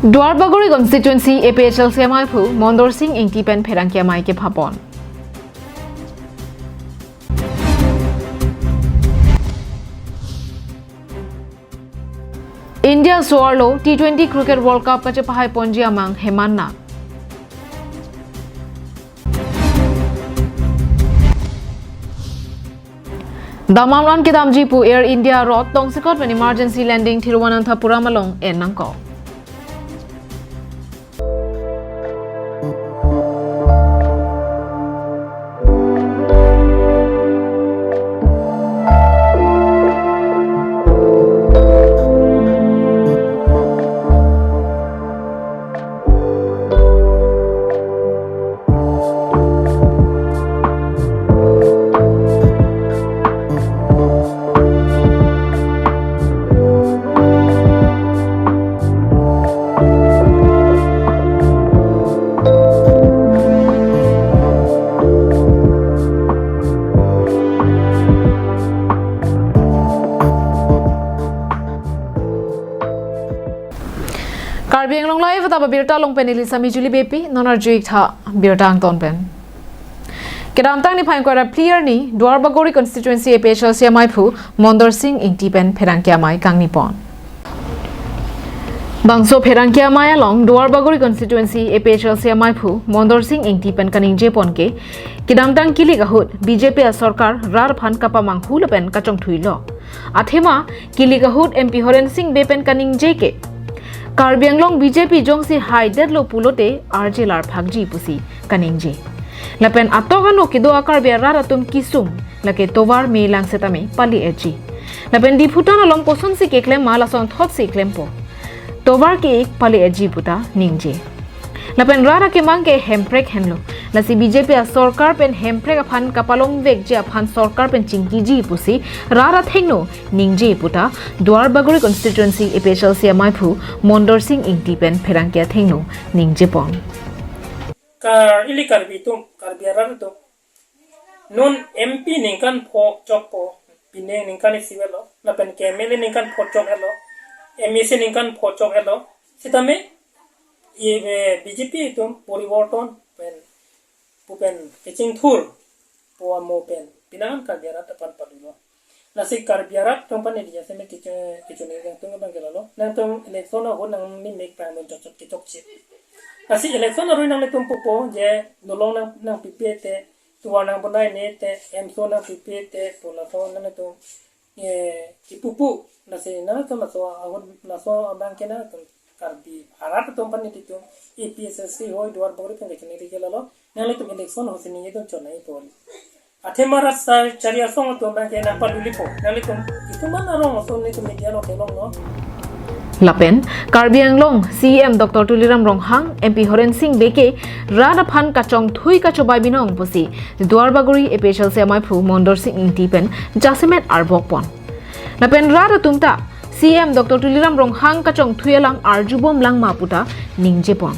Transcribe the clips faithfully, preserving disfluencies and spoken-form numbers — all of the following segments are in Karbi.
Duarbagori constituency A P H L C amaiphu Mondor Sing Ingti pen pherangke amei kephapon. India so-arlo T twenty Cricket World Cup kachepahaiponji amang Heman Nag. Damam an kedamji pu Air India rot tongsekot pen emergency landing Thiruvananthapuram along en nangkok. Karbi Anglong Live ta abirta along pen neli Sami Juli Beypi, non arju-ik tha birta angton pen. Kedamtang niphai ingkoi ra phli arni Duarbagori constituency A P H L C amaiphu Mondor Sing Ingti pen pherangke amei kangnipon. Bangso pherangke amei along Duarbagori constituency A P H L C amaiphu Mondor Sing Ingti pen kaningjepon ke, kedamtang kilik ahut B J P asorkar rat aphan kapamanghu lapen kachongthuilo. Athema kilik ahut M P Horen Sing Bey pen kaningje ke, Karbi Anglong B J P jongsi haidetlo pulote arje larphakji pusi kaningje. Lapen atok ano kedo a-Karbi arat atum kesung, lake tovar me lang setame pali-etji. Lapen Diphu town along kosonsi keklem ma lasonthotsi klempo. Tovar ke-ik pali-etji puta ningje. Lapen rat akemang ke Hemprek henlo. Lasi B J P asorkar pen Hemprek aphan kapalongvekji aphan sorkar pen chingkiji pusi rat athengno ningje puta Duarbagori constituency A P H L C amaiphu Mondor Sing Ingti pen pherangke athengno ningjepon. Kar ili Karbi atum, Karbi arat atum. Non M P ningkan pho chokpo, pining ningkan isi avelo, lapen ke M L A ningkan pho chok-etlo, M A C ningkan pho chok-etlo, sitame, i, eh, B J P atum poriborton pen, pu pen kachingthur, pu amo pen, pinangan Karbi arat aphan palulo. Lasi Karbi arat atum aphan neli jasemet kecho-, kechoningri nangtum abang ke lalo. Nangtum election ahut nangni mek pangdun chokchok kechokche. Lasi election arui nanglitum pupo je nulong nang, nangpipe te, tovar nangbonai ne te, emso nangpipe te, pu laso nangtum, eh, kipupu. Lasi nangtum laso ahut laso abang ke nangtum Karbi arat atum aphan nelitum A P H L C hoi Duarbagori pen kechoningri ke lalo. Nanglitum election ahut si nelitum chonai pon. Athema rat sar chari asong atum abang ke nangpalulipo. Nanglitum ituman arong ason nelitum media along kelonglo. Lapen Karbi Anglong C E M Doctor Tuliram Ronghang, M P Horen Sing Bey ke rat aphan kachongthui kachobai binong pusi Duarbagori A P H L C amaiphu Mondor Sing Ingti pen jasemet arbokpon. Lapen rat atum ta C E M Doctor Tuliram Ronghang kachongthui alam arjubom lang ma puta ningjepon.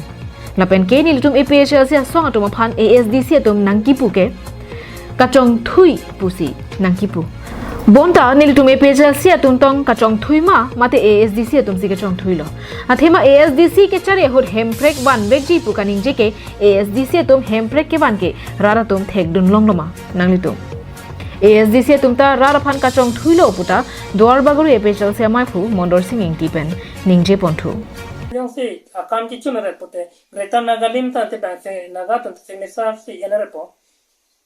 Lapen ke nelitum A P H L C asong atum aphan A S D C atum nangkipu ke kachongthui pusi nangkipu. Bonta nelitum A P H L C atum tong kachongthui ma, mate A S D C atum si kachongthuilo. Athema A S D C kechari ahut Hemprek vanvekji pu kaningje ke A S D C atum Hemprek kevan ke rat atum thekdun longlo ma nanglitum. A S D C atum ta rat aphan kachongthuilo puta Duarbagori A P H L C amaiphu Mondor Sing Ingti pen ningjeponthu. Jongsi akam kechun-et pote Greater Nagalim ta te bang se Naga atum te signature si en-et po.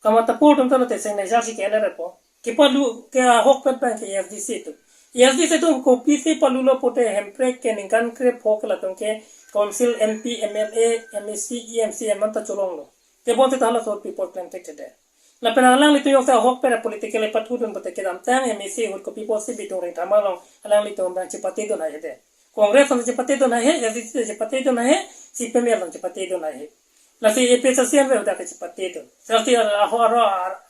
Kamatapur atum ta te signature si ke-en-et po. Kepalu ke ahokpet abang ke A S D C atum. A S D C atum kopisi palulo pote Hemprek ke ningkan krepho ke latum ke council, M P, M L A, M A C, E M, C E M anta cholonglo. Tebonta halaso people claim thekthe. Lapen alanglitum jongsi ahokpet a-political apathudun pote kedamtang M A C ahut kopi pusi Bidung Rengthama along alanglitum abang chepatedun hai hede. Congress along chepatedun hai he, A S D C chepatedun hai he, C P M along chepatedun hai he. Lasi A P H L C an ve udah ke chepatedun. Lasi aho aro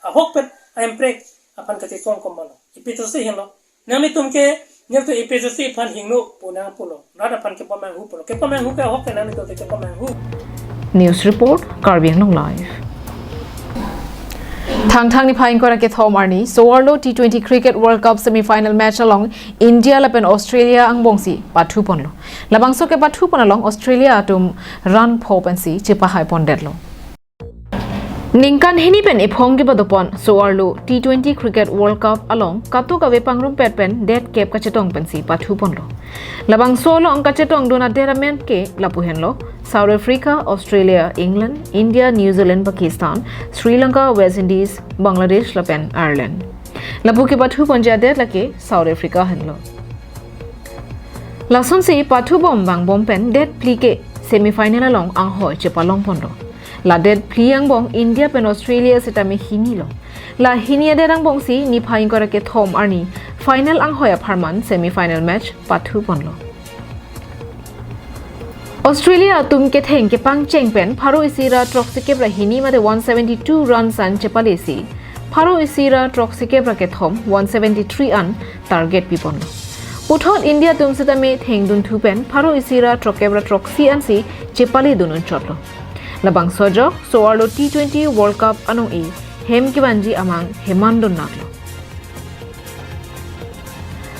ahokpet a-Hemprek aphan kachesong komatlo. A P H L C henlo. Nanglitum ke, nanglitum A P H L C aphan hingno pu nangpulo. Rat aphan kepamanghu pulo. Kepamanghu ke ahok ke nanglitum te kepamanghu. News report, Karbi Anglong Live. Thangthang niphai ingkoi ra kethom arni, so-arlo T twenty Cricket World Cup semi-final match along India lapen Australia angbongsi pathuponlo. Labangso kepathupon along Australia atum run pho pensi chepahaipondetlo. Ningkan hini pen ephong kepadopon so-arlo T twenty Cricket World Cup along kadokave pangrumpet pen det kep kachetong pensi pathuponlo. Labangso along kachetongdun adet amen ke lapu henlo: South Africa, Australia, England, India, New Zealand, Pakistan, Sri Lanka, West Indies, Bangladesh lapen Ireland. Lapu kepathuponji adet lake South Africa henlo. Lasonsi pathubom vangbom pen det phli ke semi-final along anghoi chepalongponlo. La det phli angbong India pen Australia sitame hinilo. La hini adet angbongsi niphai ingkoi ra kethom arni final anghoi apharman semi-final match pathuponlo. Australia atum ketheng kepangcheng pen pharo isi ra throksikep ra hini mate one seventy-two runs an chepalesi, pharo isi ra throksikep ra kethom, one seventy-three an target piponlo. Puthot India atum sitame thengdunthu pen pharo isi ra throkkep ra throksi ansi chepaledun unchotlo. Labangso ajok so-arlo T twenty World Cup anong-e hem kevanji amang hemandun naklo.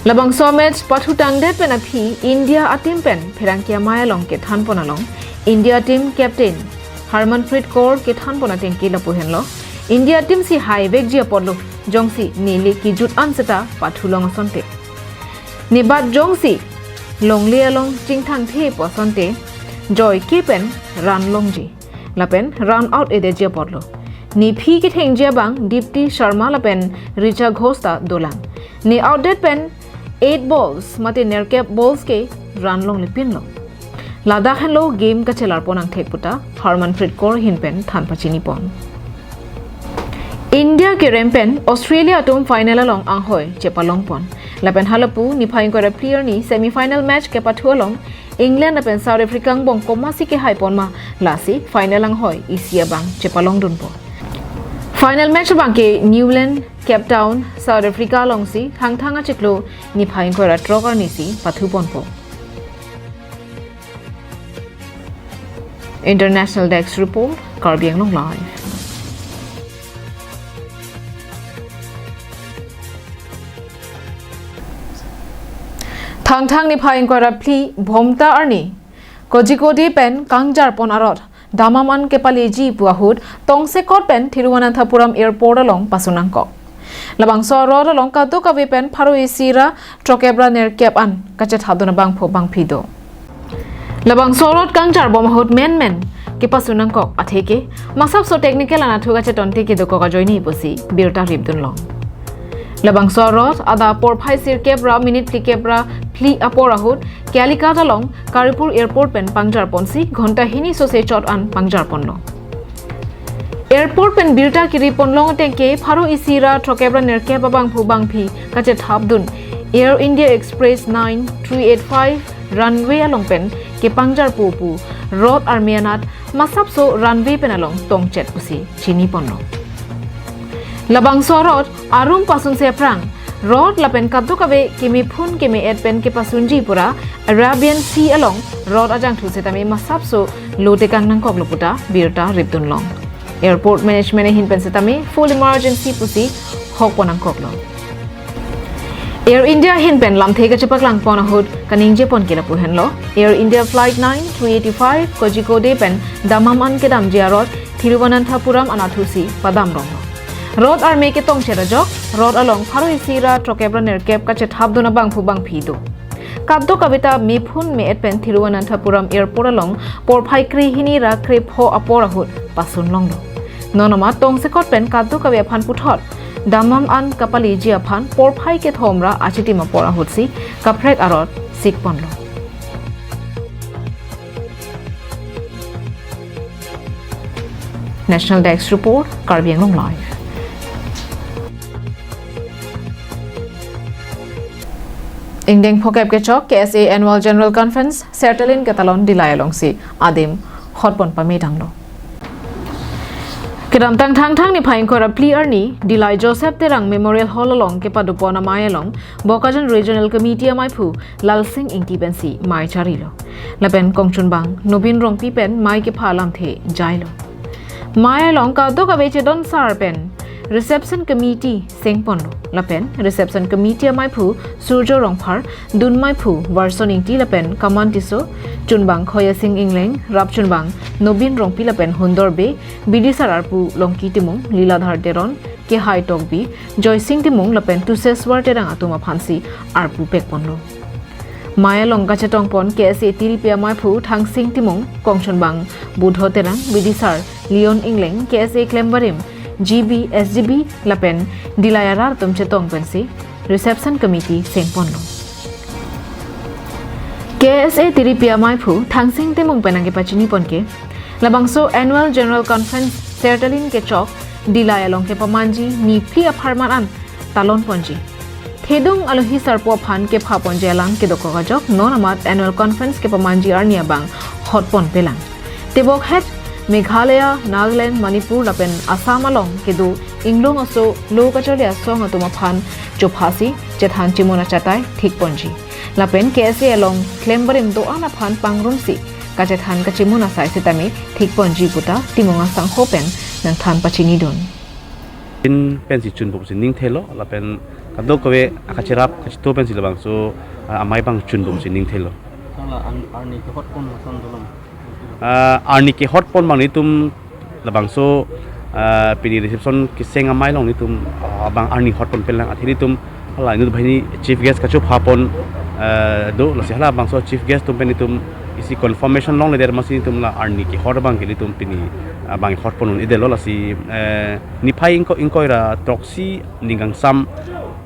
Labangso match pathutangdet pen aphi India ateam pen pherangke amei along kethanpon along India team captain Harmanpreet Kaur kethanpon atengke lapu henlo: India team si haivekji apotlo, jongsi neli kijut an seta pathulong asonte. Ne bat jongsi longle along chingthangthepo asonte, joike pen run longji lapen run out-edetji apotlo. Ne phi kethengji abang Deepti Sharma lapen Richa Ghosh ta dolang. Ne outdet pen eight balls mate nerkep balls ke run longlepinlo. Ladak henlo game kachelarpon angthek puta Harmanpreet Kaur ahin pen than pachinipon. India kerem pen Australia atum final along anghoi chepalongpon. Lapen halapu niphai ingkoi ra phli arni semi-final match kepathu along England lapen South Africa angbong komatsi kehaiponma, lasi final anghoi isi abang chepalongdunpo. Final match abangke Newlands, Cape Town, South Africa alongsi Thangthang achiklo niphai ingkoi ra throk arnisi pathuponpo. International Desk Report, Karbi Anglong Live. Thangthang niphai ingkoi ra phli Bhomta arni Kozhikode pen Kangjarpon arot damam an kepaleji pu ahut tongsekot pen Thiruvananthapuram Airport along pasunangkok. Labangso arot along kadokave pen pharo isi ra throkkep ra nerkep an kachethapdun abangphu bangphi do. Labangso arot kangjarbom ahut menmen kepasunangkok atheke masapso technical anatthu kachetonte kedokok ajoine pusi birta ripdunlong. Labangso arot adap porphai sirkep ra minute phlikep ra phli apor ahut Calicut along Karipur Airport pen pangjarponsi ghonta hini sose chot an pangjarponlo. Airport pen birta kiriponlong atengke pharo isi ra throkkep ra nerkep abangphu bangphi kachethapdun Air India Express nine three eight five runway along pen kepangjarpo pu rot arme anat masapso runway pen along tongchet pusi chiniponlo. Labangso arot arum pasunse aphrang rot lapen kadokave kemephun keme-et pen kepasunji pura Arabian Sea along rot ajangthu setame masapso lotekang nangkoklo puta birta ripdunlong. Airport management ahin pen setame full emergency pusi hokpon nangkoklo. Air India ahin pen lamthe kachepaklangpon ahut kaningjepon ke lapu henlo: Air India Flight nine three eighty five Kozhikode pen damam an kedamji arot Thiruvananthapuram anatthusi padamronglo. Rot arme ketongchet ajok rot along pharo isi ra throkkep ra nerkep kachethapdun abangphu bangphi do. Kadokave ta mephun me-et pen Thiruvananthapuram Airport along porphai krehini ra krepho apor ahut pasunlonglo. Non amat tongsekot pen kadokave aphan puthot damam an kapaleji aphan porphai kethom ra achitim apor ahutsi kaprek arot sikponlo. National Desk Report, Karbi Anglong Live. Ingdeng phokep kechok K S A Annual General Conference Sertalin Ketalon Dillai alongsi adim hotpon pame tanglo. Kedamtang Thangthang niphai ingkoi ra phli arni Dillai Joseph Terang Memorial Hall along kepadopon amei along Bokajan Regional Committee ameiphu Lalsing Ingti pensi mei charilo. Lapen kongchunbang Nobin Rongpi pen mei kepha lamthe jailo. Mei along kadokave chedon sar pen Reception Committee sengponlo lapen Reception Committee amaiphu Surjo Rongphar, dun maiphu Varson Ingti lapen Kaman Tisso, chunbang Khoyasing Ingleng, rap chunbang Nobin Rongpi lapen Hundor Bey, bidisar arpu Longki Timung, Liladhar Teron, Kehai Tokbi, Joysing Timung lapen Tuseswar Terang atum aphansi arpu pekponlo. Mei along kachetongpon K S A Tiripi amaiphu Thangsing Timung, kongchunbang Budho Terang, bidisar Leon Ingleng, K S A klembarim G B, S G B lapen Dillai arat atum chetong pensi Reception Committee sengponlo. K S A Tiripi amaiphu Thangsing Timung pen nangkepachinipon ke, labangso Annual General Conference sertalin kechok Dillai along kepamanji niphli apharman an talonponji. Thedung alohi sarpo aphan kephaponji alam kedokok ajok non amat Annual Conference kepamanji arni abang hotponpelang. Tebokhet Meghalaya, Nagaland, Manipur lapen Assam along kedo inglong aso lo kacharli asong atum aphan chophasi chethan chimun achatai thikponji. Lapen K S A along klembarim do-an aphan pangrumsi kachethan kachimun asai sitame thikponji puta Timung asangho pen nangthan pachinidun. Pin pensi chunbomsi ningthelo lapen kadokave akacherap kachito pensi labangso, ah, amei abang chunbomsi ningthelo. Sala an arni kehotpon masan dolom. Ah, arni kehotpon abang nelitum labangso, ah, pini reception keseng amei along nelitum, ah, abang arni hotponpelang, athe nelitum hala inut banghini chief guest kachophapon, ah, do, lasi halabangso chief guest atum pen nelitum isi confirmation longledet amatsi nelitum la arni kehot abang ke nelitum pini, ah, abang hotpon un-edetlo, lasi, eh, niphai ingkoi, ingkoi ra throksi ning kangsam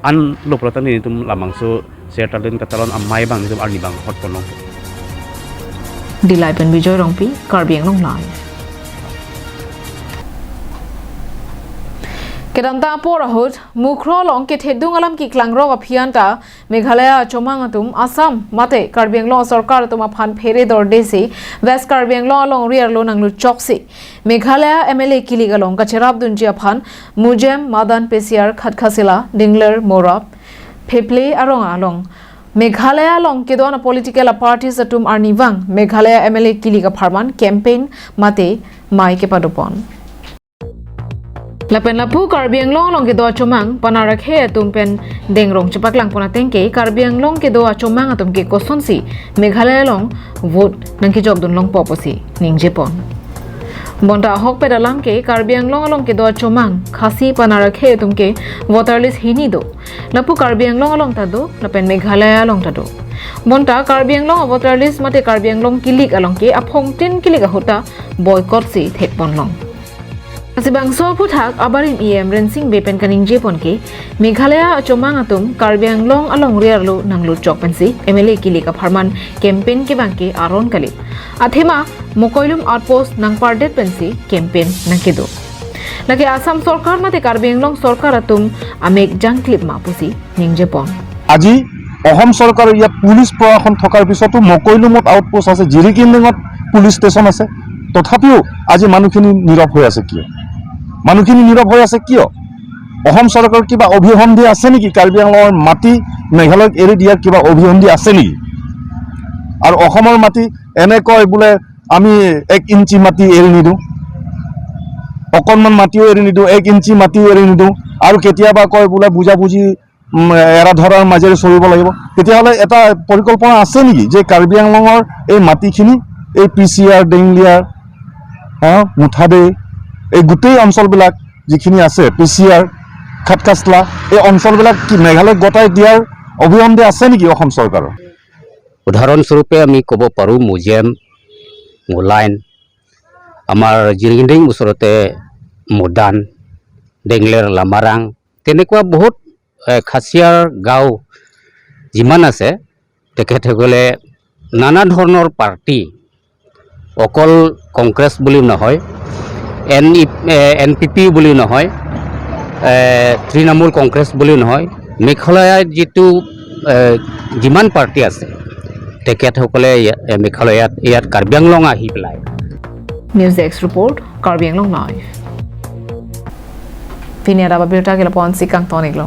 anlo pulote nelitum labangso sertalin katalon amei abang nelitum arni abang hotponlong. Dillai pen Bijoy Rongpi, Karbi Anglong Live. Kedamtang apor ahut, Mukroh along kethedung alam keklangrok aphi anta Meghalaya achomang atum Assam mate Karbi Anglong sorkar atum aphan phere dordesi West Karbi Anglong alongri arlo nangluchoksi Meghalaya M L A kilik along kacherapdunji aphan Mujem, Madan, P C R, Khatkhasila, Dingler, Morap, Pheple arong along Meghalaya along kedo-an political parties atum arnivang Meghalaya M L A kilik apharman campaign mate mei kepadopon. Lapen lapu Karbi Anglong along kedo achomang panar akhei atum pen dengrong chepaklangpon ateng ke Karbi Anglong kedo achomang atum ke kosonsi Meghalaya along vote nangkejokdun longpo pusi ningjepon. Bonta ahokpet alam ke Karbi Anglong along kedo achomang Khasi panar akhei atum ke voter list hini do. Lapu Karbi Anglong along ta do, lapen Meghalaya along ta do. Bonta Karbi Anglong voter list mate Karbi Anglong kilik along ke aphongtin kilik ahut ta boycott si thekponlong. Lasi bangso aphuthak abarim E M Rensing Bey pen kaningjepon ke, Meghalaya achomang atum Karbi Anglong alongri arlo nangluchok pensi M L A kilik apharman campaign kevang ke aron kali. Athema Mokoilum outpost nangpardet pensi campaign nangkedo. Lake Assam sorkar mate Karbi Anglong sorkar atum amek jangklip ma pusi ningjepon. আজি অসম চৰকাৰৰ ইয়াত পুলিচ প্ৰশাসন থকাৰ পিছতো মকৈলুমত আউটপোষ্ট আছে, জিৰিকিনডিঙত police station আছে, তথাপিও আজি মানুহখিনি নীৰৱ হৈ আছে কিয়? মানুহখিনি নীৰৱ হৈ আছে কিয়? অসম চৰকাৰৰ কিবা অভিসন্ধি আছে নেকি? কাৰ্বি আংলঙৰ মাটি মেঘালয়ক এৰি দিয়াৰ কিবা অভিসন্ধি আছে নেকি? আৰু অসমৰ মাটি এনে কয় বোলে, আমি এক ইঞ্চি মাটি এৰি নিদিওঁ, অকণমান মাটিও এৰি নিদিওঁ, এক ইঞ্চি মাটিও এৰি নিদিওঁ। আৰু কেতিয়াবা কয় বোলে বুজাবুজি, উম, এৰা ধৰাৰ মাজেৰে চলিব লাগিব। তেতিয়াহ'লে এটা পৰিকল্পনা আছে নেকি যে কাৰ্বি আংলঙৰ এই মাটিখিনি, এই পি চি আৰ, ডেংলিয়াৰ, হা, মুঠাদে, এই গোটেই অঞ্চলবিলাক যিখিনি আছে, পি চি আৰ, খাটকাছলা, এই অঞ্চলবিলাক কি মেঘালয়ক গতাই দিয়াৰ অভিসন্ধি আছে নেকি অসম চৰকাৰৰ? উদাহৰণস্বৰূপে আমি ক'ব পাৰোঁ, মুজেম, মোলাইন, আমাৰ জিৰিংডিং ওচৰতে মদান, ডেংলেৰ লামাৰাং, তেনেকুৱা বহুত, এ, খাচিয়াৰ গাঁও যিমান আছে, তেখেতসকলে নানা ধৰণৰ পাৰ্টি, অকল কংগ্ৰেছ বুলি নহয়, এন ই, এ, এন পি পি বুলি নহয়, এ, তৃণমূল কংগ্ৰেছ বুলি নহয়, মেঘালয়ত যিটো, এ, যিমান পাৰ্টি আছে, তেখেতসকলে ইয়া-, এ, মেঘালয়ত, ইয়াত কাৰ্বি আংলং আহি পেলাই। News Desk Report, Karbi Anglong Live. Pini adap abirta ke lapu-ansi kangton-iklo.